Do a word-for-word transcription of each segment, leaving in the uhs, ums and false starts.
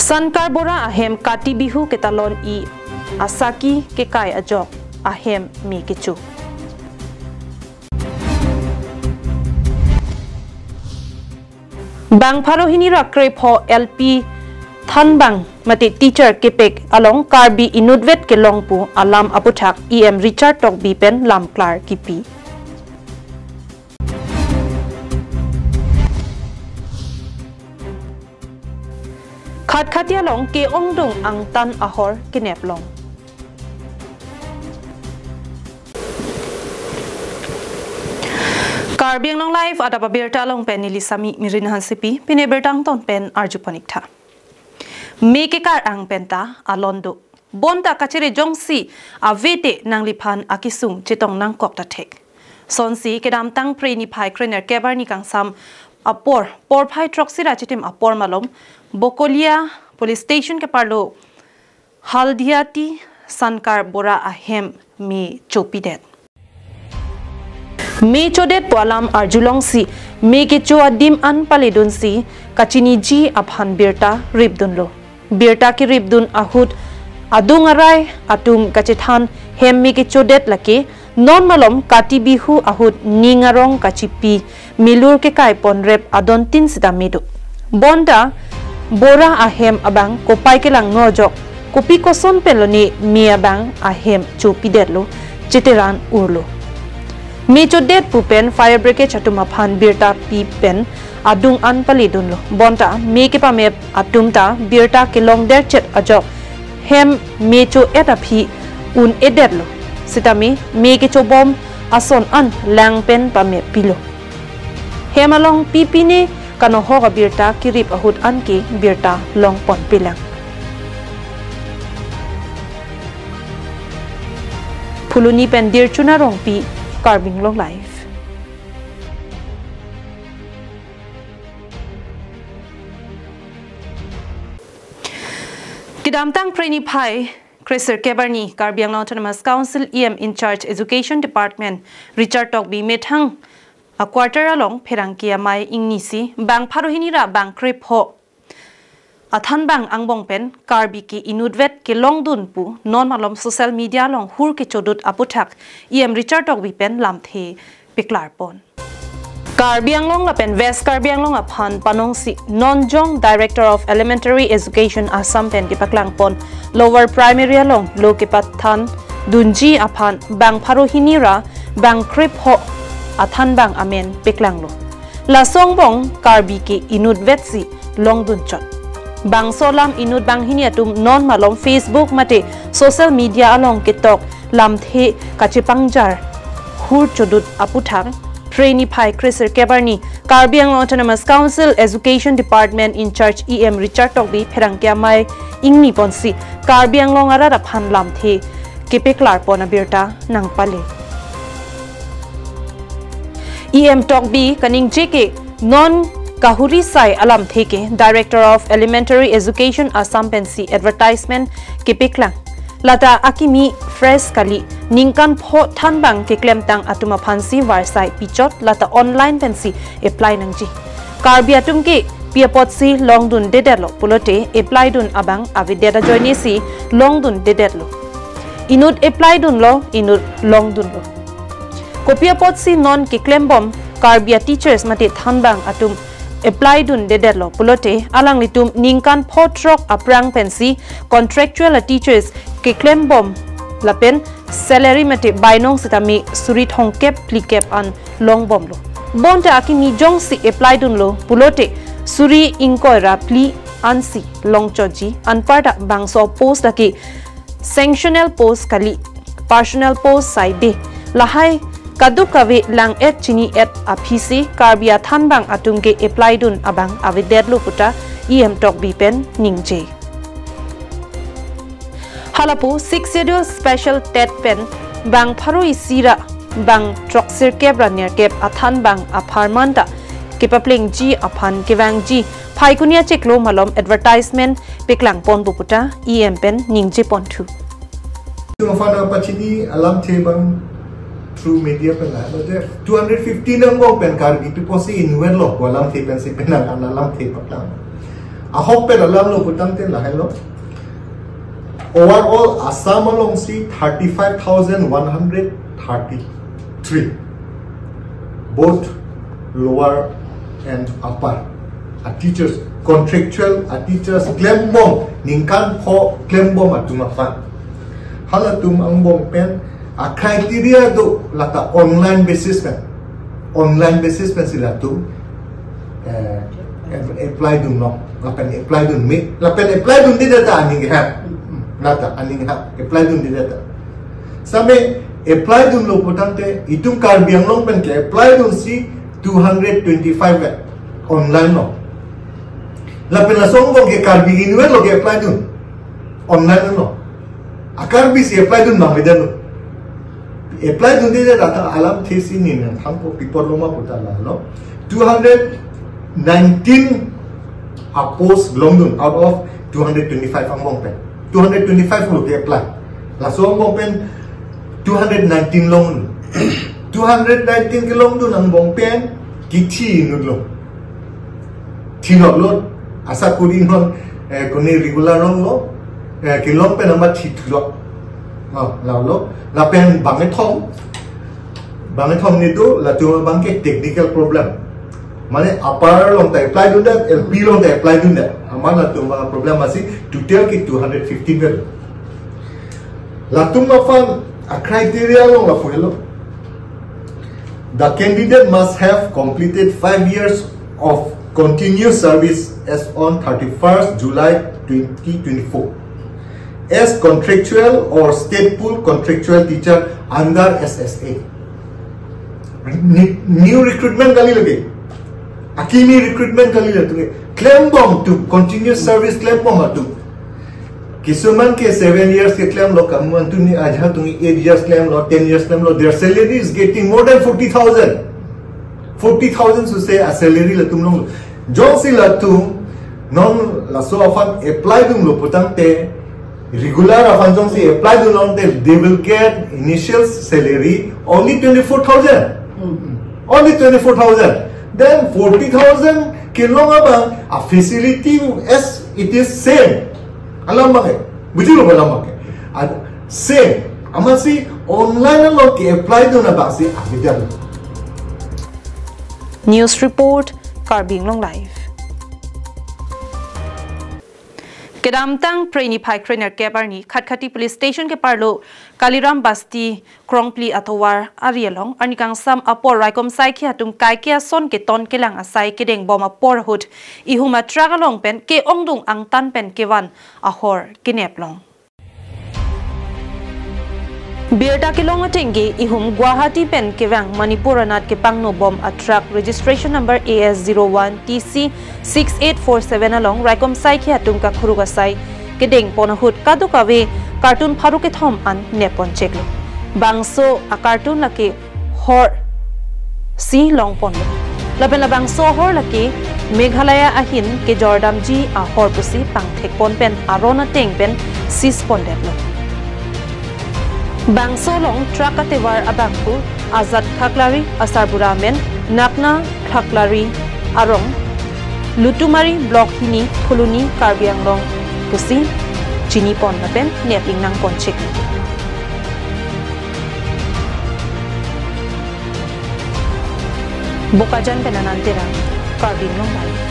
Sankar Bora ahem Kati Bihu ketalon-i asaki kekai ajok ahem me kecho. Bang pharo hini ra krepho L P thanbang mate teacher kepek along Karbi inutvet kelong pu alam aputhak E M Richard Tokbi pen lamklar kipi. Khatkhati along ke-ongdung angtan ahor kenep long. Karbi Anglong Live adap abirta along pen neli Sami Mirin Hansepi, pine birta angton pen arjupon ik tha. Me kekar-ang penta alon do. Bonta kachere jongsi avete nangliphan akesung chetong nangkok ta thek. Sonsi kedamtang Phre niphai krenerkep arni kangsam apor, porphai throksi ra chitim apor malom, Bokolia Police Station keparlo Haldiati Sankar Bora ahem me chopidet. Me chodet pu alam arjulongsi me kecho adim an paledunsi kachiniji aphan birta ripdunlo. Birta keripdun ahut adung arai atum kachethan hem me kechodet lake non malom Kati Bihu ahut ning arong kachipi milur kekai ponrep adontin sitame do. Bonta Bora ahem abang kopai kelang nojok, kopi koson pen lone me abang ahem chopidetlo, cheteran urlo. Me chodet pu pen fire brigade atum aphan birta pi pen adung an paledunlo. Bonta me kepamep atum ta birta kelong derchet ajok hem me cho-et aphi un-edetlo. Sitame me kechobom ason an lang pen pamep pilo. Hem along pipine kanohok abirta kerip ahut anke birta longpon pilang. Phuloni pen Dirchuna Rongpi, Karbi Anglong Live. Kedamtang Phre niphai kresirkep arni Karbi Anglong Autonomous Council E M in charge Education Department Richard Tokbi methang a-quarter along pherangke amei ingnisi bang pharo hini ra bang krepho athanbang angbong pen Karbi ke inutvet kelongdun pu non malom social media along hur kechodut aputhak E M Richard Tokbi pen lamthe peklarpon. Karbi Anglong lapen West Karbi Anglong aphan panongsi non jong Director of Elementary Education Assam pen kepaklangpon Lower Primary along lo kepathan dunji aphan bang pharo hini ra bang krepho athanbang amen peklanglo. Laso angbong Karbi ke inutvetsi longdunchot. Bangso alam inut banghini atum non malom Facebook mate social media along ketok lamthe kachepangjar hur chodut aputhak Phre niphai kresirkep arni Karbi Anglong Autonomous Council Education Department in charge E M Richard Tokbi pherangke amei ingniponsi Karbi Anglong arat aphan lamthe kepeklarpon abirta nangpale. E M Tokbi kaningje ke non kahuri sai alamthe ke Director of Elementary Education Assam pensi advertisement kepeklang. Lata akimi fresh kali, ningkan pho thanbang keklemtang atum aphansi varsai pichot, lata online pensi apply nangji. Karbi atum ke pi apotsi longdundedetlo pulote apply dun abang avedet ajoinesi longdundedetlo. Inut apply dunlo, inut longdunlo. Kopi apotsi non keklembom Karbi a-teachers mate thanbang atum apply dundedetlo pulote alanglitum ningkan pho throk aphrang pensi contractual a-teachers keklembom lapen salary mate bainong sitame suri thomkep phlikep an longbomlo. Bonta akimi jongsi apply dunlo pulote suri ingkoi ra phli ansi longchotji, anparta bangso post lake sanctional post kali, personal post sai de. Lahai kadokave lang-et chini-et aphisi Karbi athanbang atum ke apply dun abang avedetlo puta E M Tokbi pen ningje. Halapu Sixth Schedule Special TET pen bang pharo isi ra bang throksirkep ra nerkep athanbang apharman ta kepaplengji aphan kevangji Phaikuni achiklo malom advertisement peklangponpo puta E M pen ningjeponthu. Tum aphan pachini alamthe abang through media pen la, no je two hundred fifty angbong pen Karbi pi apotsi inutvetlo pu alamthe pensi penang an alamthe paklang. Ahok pen alam lo putangte lahelo. Overall, Assam alongsi thirty-five thousand one hundred thirty-three, both lower and upper, a teachers, contractual a teachers klembom, ningkan pho klembom atum aphan. Halatum angbong pen a criteria do, lata online basis pen. Online basis pensi latum, eh, ap-, apply dun no, lapen apply dun me, lapen apply dunde ta aning hap, lata aning hap, apply dunde ta. Same apply dunlo putangte, itum Karbi Anglong pen ke-apply dunsi two hundred twenty-five ke online lo. Lapen laso angbong ke Karbi inutvet lo ke-apply dun, online lo. A Karbi si apply dun bang medan lo. Apply dunde ta alamthe si ning nangthanpo, pi apot lo ma puta lahelo. Two hundred nineteen a post longdun out of two hundred twenty-five angbong pen. Two hundred twenty-five lo ke-apply. Laso angbong pen two hundred nineteen longdun. Two hundred nineteen kelongdun angbong pen kithi inut lo. Thilok lo, asakuri non, eh, kone regular longlo, eh, kelong pen amat thilok. Oh, lalo, lapen bangkethom, bangkethom netum, latum abang ke technical problem. Mane upper along ta apply dunde, L P along ta apply dunde. Amat latum abang problem asi, total ke two hundred fifteen vel. Latum aphan a criteria along lapu helo. The candidate must have completed five years of continuous service as on thirty-first July twenty twenty-four as contractual or state pool contractual teacher under S S A. Ni-, new recruitment kali lagi. Akimi recruitment kali lagi. Klembom atum, continuous service klembom atum. Kisuman ke seven years keklemlo, kamu antu ni aja tuni eight years klemlo, ten years klemlo, their salary is getting more than forty thousand. Forty thousand suse a salary latum longlo. Jongsi latum non laso aphan apply dunlo putangte, regular aphan jongsi apply dunlo te, they will get initial salary only twenty-four thousand. Hmm. Only twenty-four thousand. Then forty thousand kelong abang a facility as it is same. Alam abang ke. Bujilo alam abang ke. Ad-, same. Amatsi online along ke-apply dun abangsi abidan. News report, Karbi Anglong Live. Kedamtang Phre niphai kre-nerkep arni Khatkhati Police Station keparlo Kaliram Basti Krongpli atovar ari along arni kangsam apor raikom saikhi atum kaike ason keton kelang asai kedengbom apor ahut ihum a truck along pen ke-ongdung angtan pen kevan ahor kenep long. Birta kelong ateng ke ihum Guwahati pen kevang Manipur anat kepangnobom a truck registration number A S zero one T C six eight four seven along raikom saikhi atum kakhuruk asai kedengpon ahut kadokave carton pharo kethom an neppon cheklo. Bangso a carton lake hor si longponlo. Lapen labangso ahor lake Meghalaya ahin kejordamji ahor pusi pangthekpon pen aron ateng pen seize pondetlo. Bangso along truck atovar abangphu Azad Khaklari, asarbura amen Nakna Khaklari arong, Lutumari Block hini Phuloni Karbi Anglong pusi chinipon lapen nep ingnangpon chek. Bokajan pen Anand Terang, Karbi Anglong Live.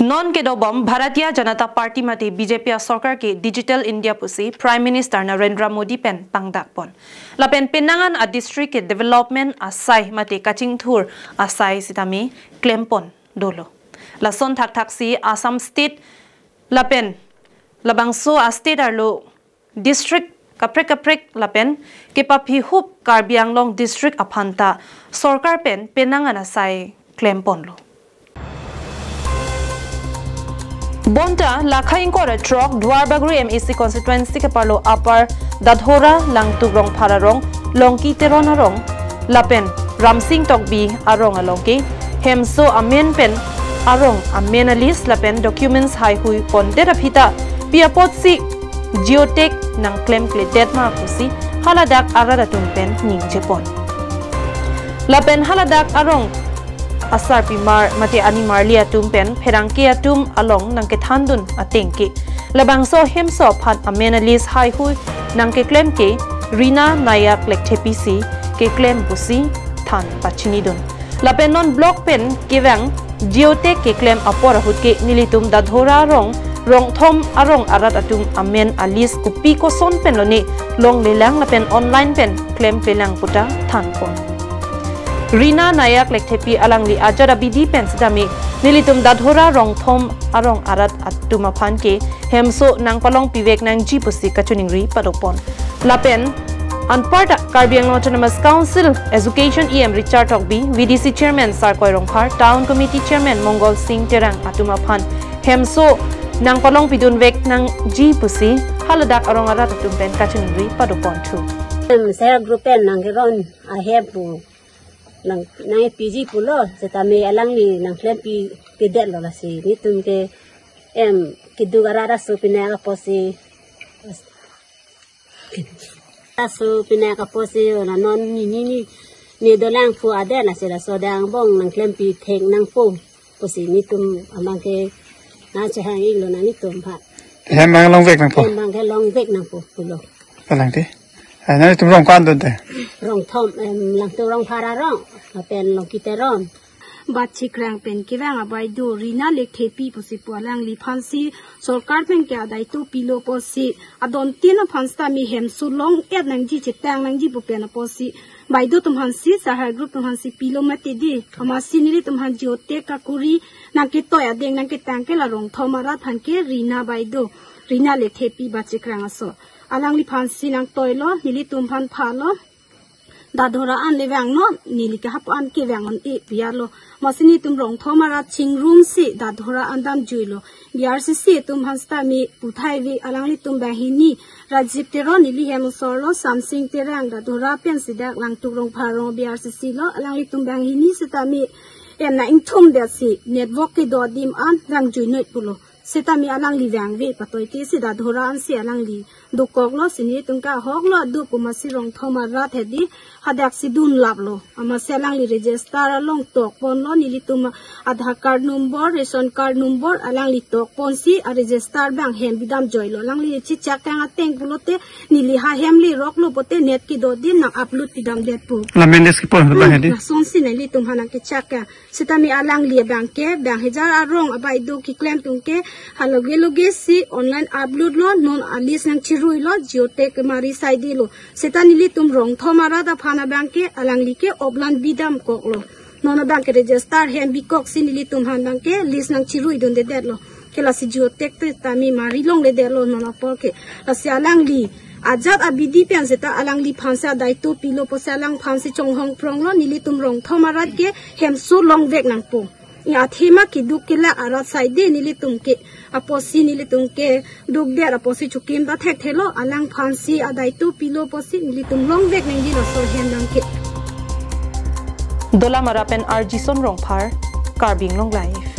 Non kedobom Bharatiya Janata Party mate B J P asorkar ke Digital India pusi Prime Minister Narendra Modi pen pangdakpon. Lapen penang an a district ke development asai mate kachingthur asai sitame klempon dolo. Lason thakthaksi Assam State lapen labangso a state arlo district kaprek kaprek lapen kepaphihup Karbi Anglong district aphanta sorkar pen penang an asai klemponlo. Bonta lakha ingkoi ra throk Duarbagori M A C constituency keparlo Upper Dadhora, Langtuk Rongphar arong, Longki Teron arong lapen Ramsing Tokbi arong along ke hemso amen pen arong amen a list lapen documents haihui pondet aphi ta pi apotsi geotag nangklemkledet ma pusi haladak arat atum pen ningjepon. Lapen haladak arong asarpimar mate animarli atum pen pherangke atum along nangkethandun ateng ke labangso hemso aphan amen a-list haihui nangkeklem ke Rina Nayak Lekthepi si keklem pusi than pachinidun. Lapen non block pen kevang geotag keklem apor ahut ke nelitum Dadhora arong, Rongthom arong arat atum amen a-list kopi koson pen lone longlelang lapen online pen klemklelang puta thanpon. Rina Nayak Lekthepi alangli ajat abidi pen sitame nelitum Dadhora Rongthom arong arat atum aphan ke hemso nangpalongpivek nangji pusi kachiningri padopon. Lapen anparta Karbi Anglong Autonomous Council Education E M Richard Tokbi, V D C Chairman Sarkoi Rongphar, Town Committee Chairman Mongol Sing Terang atum aphan hemso nangpalongpidunvek nangji pusi haladak arong arat atum pen kachiningri padoponthu. Em, self group pen nangkeron ahem pu nang nangpiji pulo, setame alangli nangklempi pedetlo lasi netum ke em keduk arat aso pinak apotsi, aso pinak apotsi la non ni ni ni ni dolang pu adet lasi laso dang bong nangklempi thek nangpo pusi netum abang ke nangchehang-iklo na netum aphan. Hem abang longvek nangpo. Hem abang ke longvek nangpo pulo. Palang te. Ai, nangtum rong ko-an dun te? Rongthom, em, Langtuk Rongphar arong, lapen Longki Teron. Bachikrang pen kevang abaideo Rina Lekthepi pusi pu alangliphan si sorkar pen ke adaito pilo apotsi adontin aphan sitame hemso long-et nangji chetang nangji pu pen apotsi baideo atum aphan si, self help group atum aphan si pilo mati di. Amatsi nelitum aphan geotag kakuri nangketoi adeng nangketang ke la Rongthom arat aphan ke Rina baideo, Rina Lekthepi Bachikrang aso. Alangliphan si nangtoilo, nelitum aphan phalo. Dadhora an le vangnon, neli ke hapu an ke vang-un-e pu-etlo. Amatsi netum Rongthom arat chingrum si Dadhora an damjuilo. B R C C atum aphan sitame puthai ave, alanglitum banghini, Rajib Teron neli hem osorlo, Samsing Terang Dadhora pensi dak Langtuk Rongphar arong B R C C lo, alanglitum banghini sitame em nang-ingthumdetsi network kedo adim an vangjuinoi pulo. Setame alangli vangve patoite si Dadhora ansi alangli dokoklo, si netum ke ahoklo adu pu amatsi Rongthom arat hedi hadaksi dunlaplo. Amatsi alangli register along tokponlo, nelitum Aadhaar card number, ration card number alangli tokponsi a-register abang hem bidamjuilo. Alangli chechak kang ateng pulote neli ha hem leroklo pote net kedo adim nang-upload pidamdet pu. La amen a-list kepon abang hedi? Lasonsi nelitum aphan nangkechak kang. Setame alangli abang ke, bang hajar arong abaideo keklem atum ke, haloge loge si online upload lo, non a-list nangchiruilo, geotag kemari saidelo. Seta nelitum Rongthom arat aphan abang ke, alangli ke oplan bidamkoklo. Non abang ke register hem bikoksi nelitum aphan abang ke, list nangchiruidundedetlo. Ke lasi geotag te tame mari longledetlo non apor ke. Lasi alangli ajat abidi pen seta alangliphan si adaito pilo apotsi alangphan si chonghong pronglo, nelitum Rongthom arat ke hemso longvek nangpo. Athema keduk kelak arat saide nelitum ke apotsi nelitum ke dukdet apotsi chokim ta thekthelo, alangphan si adaito pilo apotsi nelitum longvek nangji laso ahem abang ke. Dolamara pen R G Son Rongphar, Karbi Anglong Live.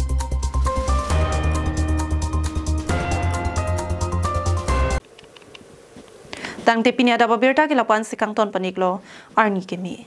Tangte pini adap abirta ke la-an si kangton pon-iklo, arni keme.